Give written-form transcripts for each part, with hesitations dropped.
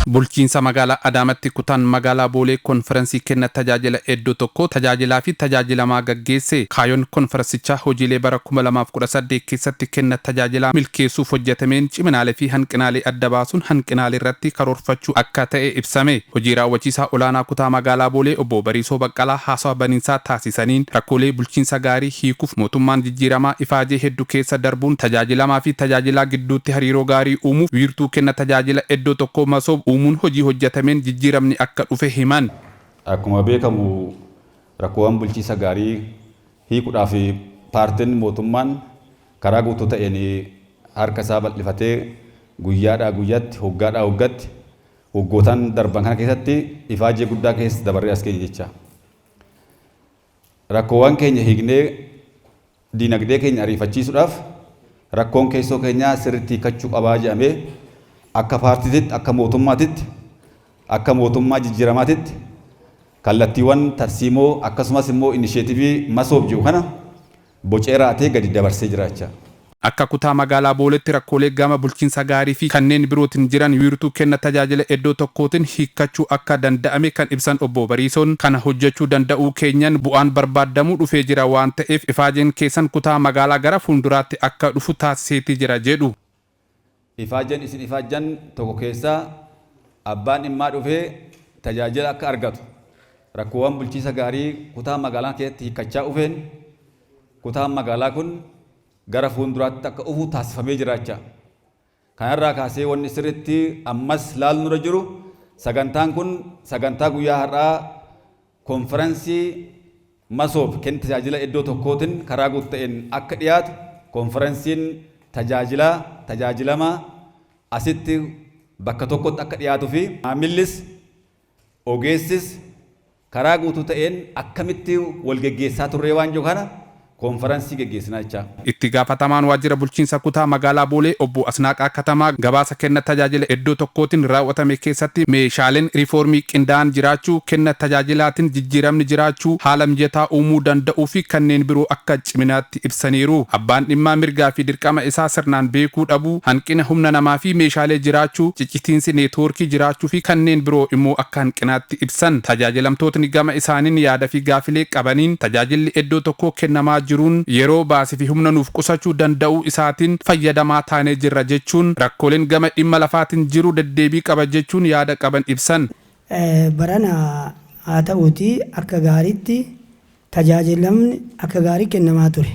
Bulchiinsa magaalaa Adaamaatti kutaan magaalaa Boolee konferansii kenna tajaajila iddoo tokkoo tajaajilaa fi tajaajilamaa gaggeesse. Kaayyoon konferansichaa hojiilee bara 2018 keessatti kenna tajaajilaa milkeessuuf hojjetameen ciminaalee fi hanqinaalee adda baasuun hanqinaalee irratti karoorfachuu akka ta'e ibsame. Hojii raawwachiisaa olaanaa kutaa magaalaa Boolee obbo Bariisoo Baqqalaa haasawa baniinsaa taasisaniin rakkoolee bulchiinsa gaarii hiikuuf mootummaan jijjiiramaa ifaajee hedduu keessa darbuun tajaajilamaa fi tajaajilaa gidduutti hariiroo gaarii uumuuf wiirtuu kenna tajaajila iddoo tokkoo Masoob uumuun hojii hojjetameen jijjiiramni akka dhufe himan. Akkuma beekamu, rakkoowwan bulchiinsa gaarii hiikuudhaaf paartiin mootummaan karaa guutuu ta'een harka isaa bal'ifatee guyyaadhaa guyyaatti, waggaadhaa waggaatti, waggootaan darban kana keessatti ifaajee guddaa keessa dabarree as keenya jecha. Rakkoowwan keenya hiiknee diinagdee keenya ariifachiisuudhaaf rakkoon keessoo keenyaa sirriitti hiikkachuu qabaa jedhamee akka paartiitti, akka mootummaatitti, akka mootummaa jijjiiramaatitti kallattiiwwan tarsiimoo akkasumas immoo inisheetivii Masoob jiru kana bocee raatee gadi dabarsee jiraachaa. Akka kutaa magaalaa Booleetti rakkoolee gama bulchiinsa gaarii fi kanneen birootiin jiran wiirtuu kenna tajaajila iddoo tokkootiin hiikkachuu akka danda'ame kan ibsan obbo Bariisoon, kana hojjechuu danda'uu keenyan bu'aan barbaadamuu dhufee jira waan ta'eef ifaajeen keessan kutaa magaalaa gara fuulduraatti akka dhufu taasiseetii jira jedhu. Ifaajeen isin ifaajjan tokko keessaa abbaan dhimmaa dhufee tajaajila akka argatu, rakkoowwan bulchiinsa gaarii kutaa magaalaa keessatti hiikkachaa dhufeen kutaan magaalaa kun gara fuulduraatti akka dhufu taasifamee jiraachaa. Kanarraa kaasee wanni sirriitti ammas laalnurra jiru, sagantaan kun sagantaa guyyaa har'aa konferansii Masoob kenna tajaajila iddoo tokkootiin karaa guutuu ta'een akka dhiyaatu, konferansiin tajaajilaa tajaajilamaa asitti bakka tokkotti akka dhiyaatuu fi maamillis ogeessis karaa guutuu ta'een akkamitti wal geggeessaa turree waan jiru kana konferansii geggeessinaa jechaa. Itti gaafatamaan waajjira bulchiinsa kutaa magaalaa Boolee obbo Asnaaqaa Katamaa gabaasa kenna tajaajila iddoo tokkootiin raawwatame keessatti meeshaaleen riifoormii qindaa'an jiraachuu, kenna tajaajilaatiin jijjiiramni jiraachuu, haala mijataa uumuu danda'uu fi kanneen biroo akka ciminaatti ibsaniiru. Abbaan dhimmaa mirgaa fi dirqama isaa sirnaan beekuu dhabuu, hanqina humna namaa fi meeshaalee jiraachuu, ciccitiinsi neetwoorkii jiraachuu fi kanneen biroo immoo akka hanqinaatti ibsan. Tajaajilamtootni gama isaaniin yaada fi gaafilee qabaniin tajaajilli iddoo tokkoo kennamaa jiruun yeroo, baasii fi humna nuuf qusachuu danda'uu isaatiin fayyadamaa taanee jirra jechuun, rakkooleen gama dhimma lafaatiin jiru deddeebii qaba jechuun yaada qaban ibsan. Barana haa ta'uutii akka gaariitti tajaajilamni akka gaarii kennamaa ture.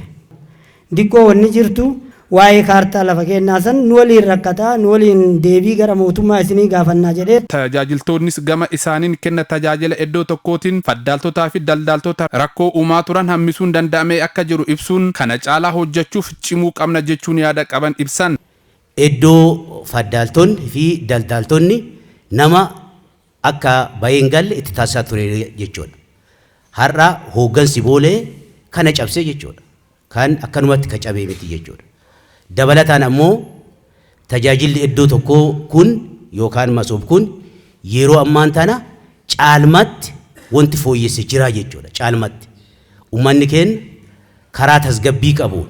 Diqqoo wanni jirtu waa'ee kaartaa lafa kennaa san nu waliin rakkataa, nu waliin deebii gara mootummaa isinii gaafannaa jedhee. Tajaajiltoonnis gama isaaniin kenna tajaajila iddoo tokkootiin faddaaltotaa fi daldaaltota rakkoo uumaa turan hambisuun danda'amee akka jiru ibsuun, kana caalaa hojjechuuf cimuu qabna jechuun yaada qaban ibsan. Iddoo faddaaltonni fi daldaaltonni nama akka bahee hin galle itti taasisaa ture jechuudha. Har'a hooggansi Boolee kana cabsee jechuudha. Kan akkanumatti ka cabee miti jechuudha. Dabalataan ammoo tajaajilli iddoo tokkoo kun yookaan Masoob kun yeroo ammaan tana caalmatti wanti fooyyesse jira jechuudha. Caalmatti. Uummanni keenya karaa tasgabbii qabuun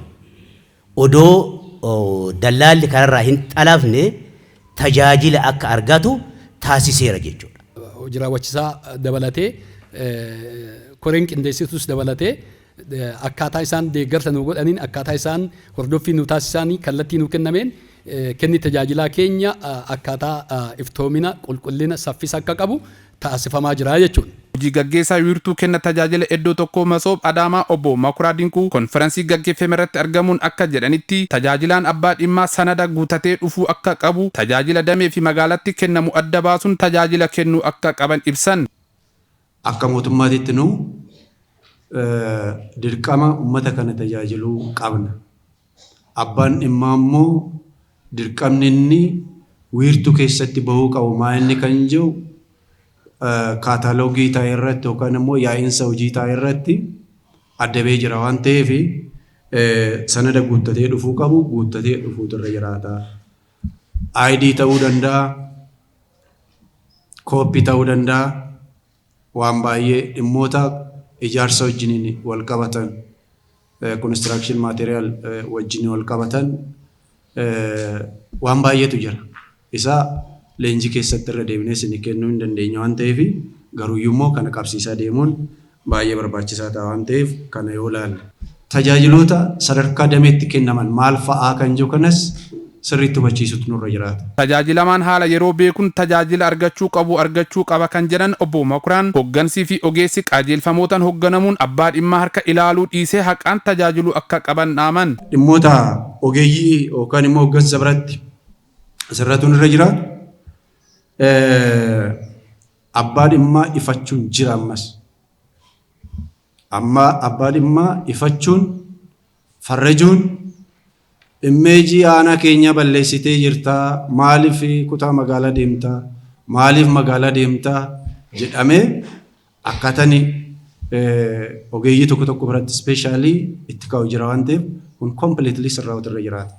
odoo dallaalli kararraa hin xalafne tajaajila akka argatu taasiseera jechuudha. Hojii raawwachiisaa dabalatee, koreen qindeessitus dabalatee, akkaataa isaan deeggarsa nu godhaniin, akkaataa isaan hordoffii nu taasisanii, kallattii nu kennameen kenni tajaajilaa keenya akkaataa iftoomina, qulqullina, saffisa akka qabu taasifamaa jira jechuudha. Hojii gaggeessaa wiirtuu kenna tajaajila iddoo tokkoo Masoob Adaamaa obbo Makuraa Dinquu konferansii gaggeeffame irratti argamuun akka jedhanitti, tajaajilaan abbaa dhimmaa sanada guutatee dhufuu akka qabu, tajaajila damee fi magaalatti kennamu adda baasuun tajaajila kennuu akka qaban ibsan. Akka mootummaatitti nu dirqama uummata kana tajaajiluu qabna. Abbaan dhimmaa immoo dirqamni inni wiirtuu keessatti bahuu qabu maa inni kan jiru kaataaloogii taa'e irratti yookaan immoo yaa'insa hojii taa'e irratti adda bahee jira waan ta'eef, sanada guuttatee dhufuu qabu guuttatee dhufuutu irra jiraata. ID ta'uu danda'a, kooppii ta'uu danda'a, waan baay'ee dhimmoota ijaarsa wajjiniin wal qabatan, construction material wajjin wal qabatan waan baay'eetu jira. Isa Leenjii keessatti irra deebinee isin kennuu hin dandeenya waan ta'eef, garuuyyuu immoo kana qabsiisaa deemuun baay'ee barbaachisaa ta'a waan ta'eef kana yoo ilaalle. Tajaajiloota sadarkaa dameetti kennaman maal fa'aa kan jiru kanas sirriitti hubachiisutu nurra jiraata. Tajaajilamaan haala yeroo beekuun tajaajila argachuu qabu argachuu qaba kan jedhan obbo Makuraan, hoggansii fi ogeessi qajeelfamootaan hogganamuun abbaa dhimmaa harka ilaaluu dhiisee haqaan tajaajiluu akka qaban dhaaman. Dhimmoota ogeeyyii yookaan immoo hoggansa biratti asirratuun irra jiraatu, abbaa dhimmaa ifachuun jira ammas. Amma abbaa dhimmaa ifachuun, farrajuun, image aanaa keenya balleessitee jirtaa, maaliif kutaa magaalaa deemtaa, maaliif magaalaa deemtaa jedhamee akkaatani ogeeyyii tokko tokko biratti especially itti ka'u jira waan ta'eef, kun completely sirraa'utu irra jiraata.